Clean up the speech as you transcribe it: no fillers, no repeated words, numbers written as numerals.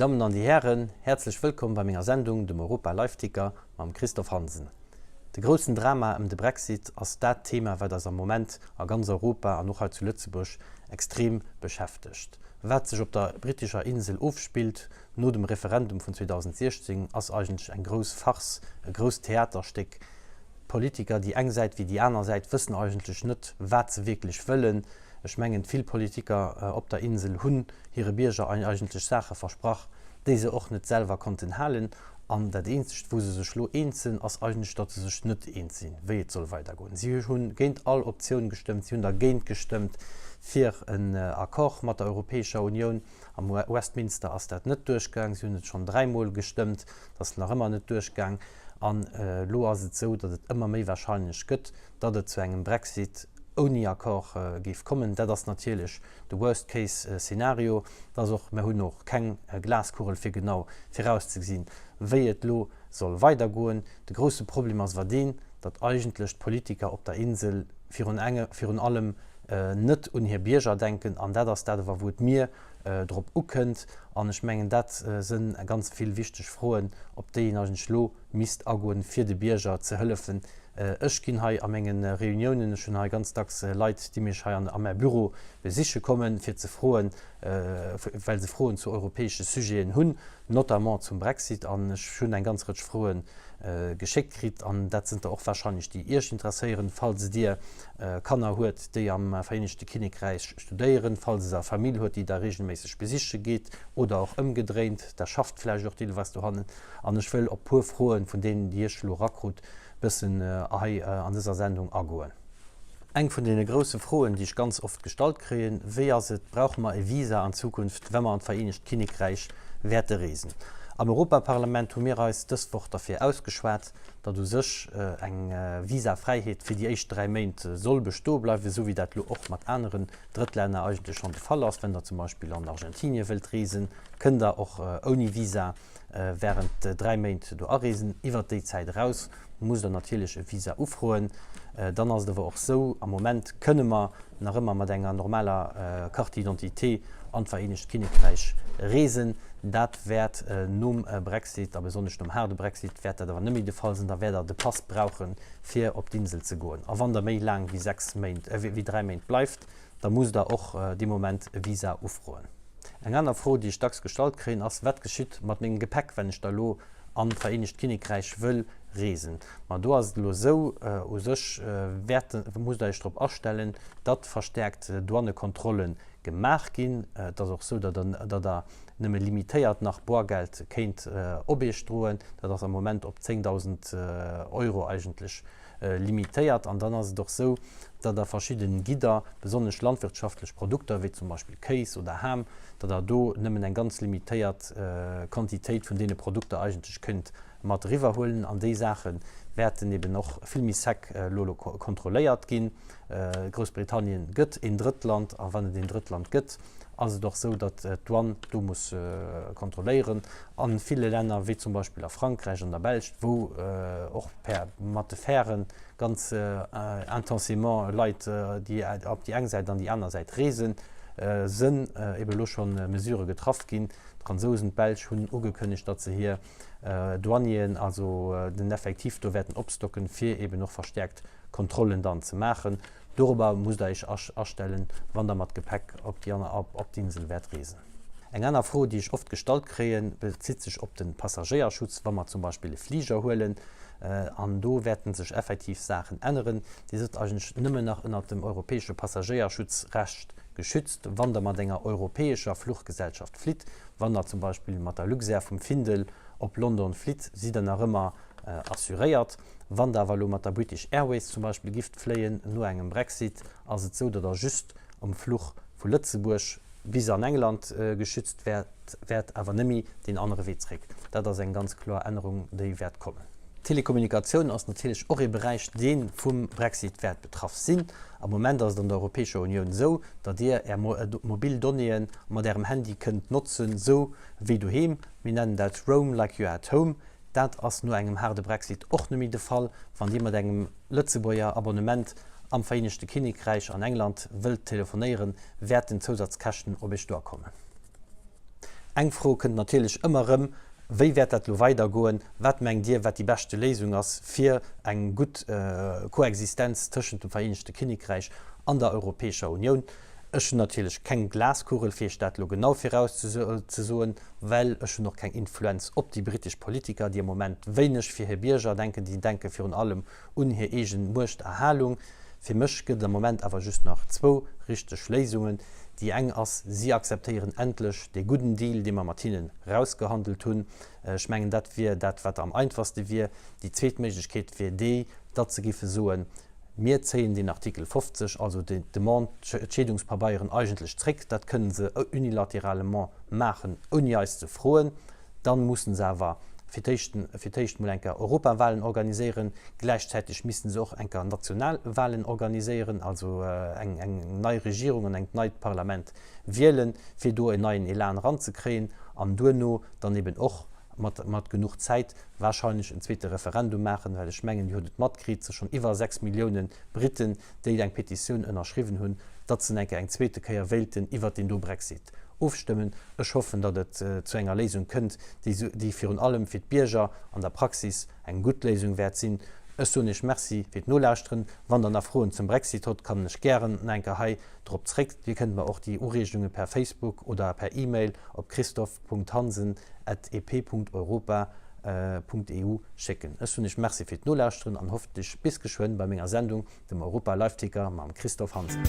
Dammen an déi Hären, häerzlech wëllkomm bei menger Sendung, dem Europa Live Ticker mam Christophe Hansen. De groussen Drama ëm de Brexit ass dat Thema, wat eis am Moment a ganz Europa an och hei zu Lëtzebuerg extrem beschäftegt. Wat sech op der brittescher Insel ofspillt no dem Referendum vun 2016, ass eigentlech eng grouss Farce, e grousst Theaterstéck. D'Politiker, déi eng Säit wéi déi aner Säit, wëssen eigentlech net, wat se wierklech wëllen. Ech mengen, vill Politiker op der Insel hunn hire Bierger eigentlech Saache versprach, déi se och net selwer konnten halen. An dat eenzegt, wou se sech elo eens sinn, ass eigentlech, datt se sech net eens sinn, wéi et soll weidergoen. Si hu géint all Optioun gestëmmt, si hunn dergéint gestëmmt fir en Accord mat der Europäescher Unioun. Am Westminster ass dat net duerchgaang. Si hunn et schonn dräimol gestëmmt, et ass nach ëmmer net duerchgaang. An elo ass et esou, datt et ëmmer méi warscheinlech gëtt, datt et zu engem Brexit ouni Accord géif kommen. Dat ass natierlech de Worst Case Szenario, dass och, mer hunn och keng Glaskugel fir genau virauszegesinn, wéi et elo soll weidergoen. De grousse Problem ass awer deen, datt eigentlech d'Politiker op der Insel virun enge virun allem net un hir Bierger denken, an dat ass dat awer wou et mir drop ukënnt. An ech mengen, dat sënn ganz vill wichteg Froen, op déi een eigentlech elo misst agoen, fir de Bierger ze hëllefen. Ech ginn hei a menge Reuniounen, ech hunn hei ganz dacks Leit, déi mech hei an a mäi Büro besiche kommen, fir ze froen, well se Froen zu europäesche Sujeten hunn, notamment zum Brexit. An ech hunn eng ganz Rëtsch Froe geschéckt kritt, an dat sënn der och wahrscheinlech, déi Iech interesséieren, falls Dir Kanner huet, déi am Vereenegte Kinnekräich studéieren, falls Der Famill huet, déi Der regelméisseg besiche gitt, oder och ëmgedréint, Der schafft vläicht och deelweis dohannen. An ech wëll op puer Froen vun deenen, déi ech elo erakrut, bëssen hei an dëser Sendung agoen. Eng vun deene grousse Froen, déi ech ganz oft gestallt kréien, Wéi ass et, brauche mer e Visa an Zukunft, wa mer an d'Vereenegt Kinnekräich wäerte reesen? Am Europaparlament hu mir eis dës Woch derfir ausgeschwat, datt u sech eng Visafräiheet fir déi éischt 3 Méint soll bestoe bleiwen, esou wéi dat elo och mat aneren Drëttlänner eigentlech schonn de Fall ass. Wenn Der zum Beispill an Argentinie wëllt reesen, kënnt Der och ouni Visa während 3 Méint do areesen. Iwwert déi Zäit eraus musst Der natierlech e Visa ufroen. Dann ass et awer och sou, am Moment kënne mer nach ëmmer mat enger normaler Carte d'identité an d'Vereenegt Kinnekräich reesen. Dat wäert nom Brexit, a besonnesch nom haarde Brexit, wäert dat awer net méi de Fall sinn. Da wäert Der de Pass brauchen, fir op d'Insel ze goen. A wann Der méi laang wéi 6 Méint, wéi 3 Méint bleift, da musst Der och dee Moment e Visa ufroen. Eng aner Fro, déi ech dacks gestallt kréien, ass, Wat geschitt mat mengem Gepäck, wenn ech da elo an d'Vereenegt Kinnekräich wëll reesen? Ma do ass et elo esou, u sech wäerte, musst Der Iech drop astellen, datt verstäerkt Douanekontrolle gemaach ginn. Et ass och esou, datt Der, datt Der nëmme limitéiert nach Boergeld kéint op Iech droen. Dat ass am Moment op 10.000 Euro eigentlech limitéiert. An dann ass et och esou, datt a verschidden Gidder, besonnesch landwirtschaftlech Produkter, wéi zum Beispill Kéis oder Ham, datt Der do nëmmen eng ganz limitéiert Quantitéit vun deene Produkter eigentlech kënnt mat eriwwerhuelen. An déi Saache wäerten eben och vill méi sec elo elo kontrolléiert ginn. Groussbritannien gëtt een Drëttland, a wann et een Drëttland gëtt, ass et och esou, datt d'Douane do muss kontrolléieren. A ville Länner, wéi zum Beispill a Frankräich an der Belsch, wou och per mat de Fären ganz intensément Leit, déi op déi eng Säit an déi aner Säit reesen, sënn ebe elo scho Mesurë getraff ginn. D'Fransousen, d'Belsch hunn ugekënnegt, datt se hir Douanieren, also den Effektiv do wäerten opstocken, fir eben och verstäerkt Kontrollen dann ze maachen. Dorobber musst Der Iech astellen, wann Der mat Gepäck op d'Insel wäert reesen. Eng aner Fro, déi ech oft gestallt kréien, bezitt sech op de Passagéierschutz, wa mer zum Beispill e Fliger huelen. An do wäerten sech effektiv Saachen änneren. Dir sidd eigentlech nëmmen nach ënnert dem europäesche Passagéierschutzrecht geschützt, wann Der mat enger europäescher Fluchgesellschaft flitt. Wann Der zum Beispill mat der Luxair vum Findel op London flitt, sidd Der nach ëmmer assuréiert. Wann Der awer elo mat der British Airways zum Beispill gifft fléien no engem Brexit, ass et esou, datt Der just um Fluch vu Lëtzebuerg bis an England geschützt wäert, wäert awer nëmme deen anere Wee zréck. Dat ass eng ganz kloer Ännerung, déi wäert kommen. D'Telekommunikatioun ass natierlech och ee Beräich, dee vum Brexit wäert betraff sinn. Am Moment ass et an der Europäescher Unioun esou, datt Dir Är mobil Donnéeë mat Ärem Handy kënnt notzen, esou wéi doheem. Mir nennen dat Roam like you are at home. Dat ass no engem haarde Brexit och net méi de Fall. Wann Dir mat engem Lëtzebuerger Abonnement am Vereenegte Kinnekräich an England wëllt telefonéieren, wäerten Zousazkäschten op Iech duerkommen. Eng Fro kënnt natierlech ëmmer erëm, Wéi wäert dat elo weidergoen? Wat mengt Dir, wat déi beschte Léisung ass fir eng gutt Koexistenz tëschent dem Vereenegte Kinnekräich an der Europäescher Unioun? Ech hunn natierlech keng Glaskugel, fir Iech dat elo genau virauszesoen, well ech hunn och keng Influenz op déi britesch Politiker, déi am Moment wéineg fir hir Bierger denken. Déi denke virun allem un hir eegen Muechterhalung. Fir mech gëtt et am Moment awer just nach zwou richteg Léisungen. Déi eng ass, si akzeptéieren endlech dee gudden Deal, dee mer mat hinnen rausgehandelt hunn. Ech mengen, dat wier dat, wat am einfachste wier. Déi zweet Méiglechkeet wier déi, datt se giffe soen, Mir zéien deen Artikel 50, also déi Demande, d'Scheedungspabeieren eigentlech zréck. Dat kënnen se unilateralement maachen, ouni eis ze froen. Dann mussen se awer fir d'éischt fir d'éischt mol eng Kéier Europawahlen organiséieren. Gläichzäiteg missten se och eng Kéier national Wahlen organiséieren, also eng eng nei Regierung an engt neit Parlament wielen, fir do en neien Elan eranzekréien an duerno dann eben och mat mat genuch Zäit wahrscheinlech en zweete Referendum maachen, well ech mengen, Dir hutt et matkritt, se schonn iwwer 6 Milliounen Briten, déi eng Petitioun ënnerschriwwen hunn, datt se eng Kéier eng zweete Kéier wéilten iwwert deen do Brexit ofstëmmen. Ech hoffen, datt et zu enger Léisung kënnt, déi virun allem fir d'Bierger an der Praxis eng gutt Léisung wäert sinn. Ech soen Iech Merci fir d'Nolauschteren. Wann Der nach Froen zum Brexit hott, kann ech gären nach eng Kéier hei drop zréck. Dir kënnt mer och déi Ureegunge per Facebook oder per E-Mail op christophe.hansen@ep.europa.eu schécken. Ech soen Iech Merci fir d'Nolauschteren an hoffentlech bis geschwënn bei menger Sendung, dem Europa Live Ticker mam Christophe Hansen.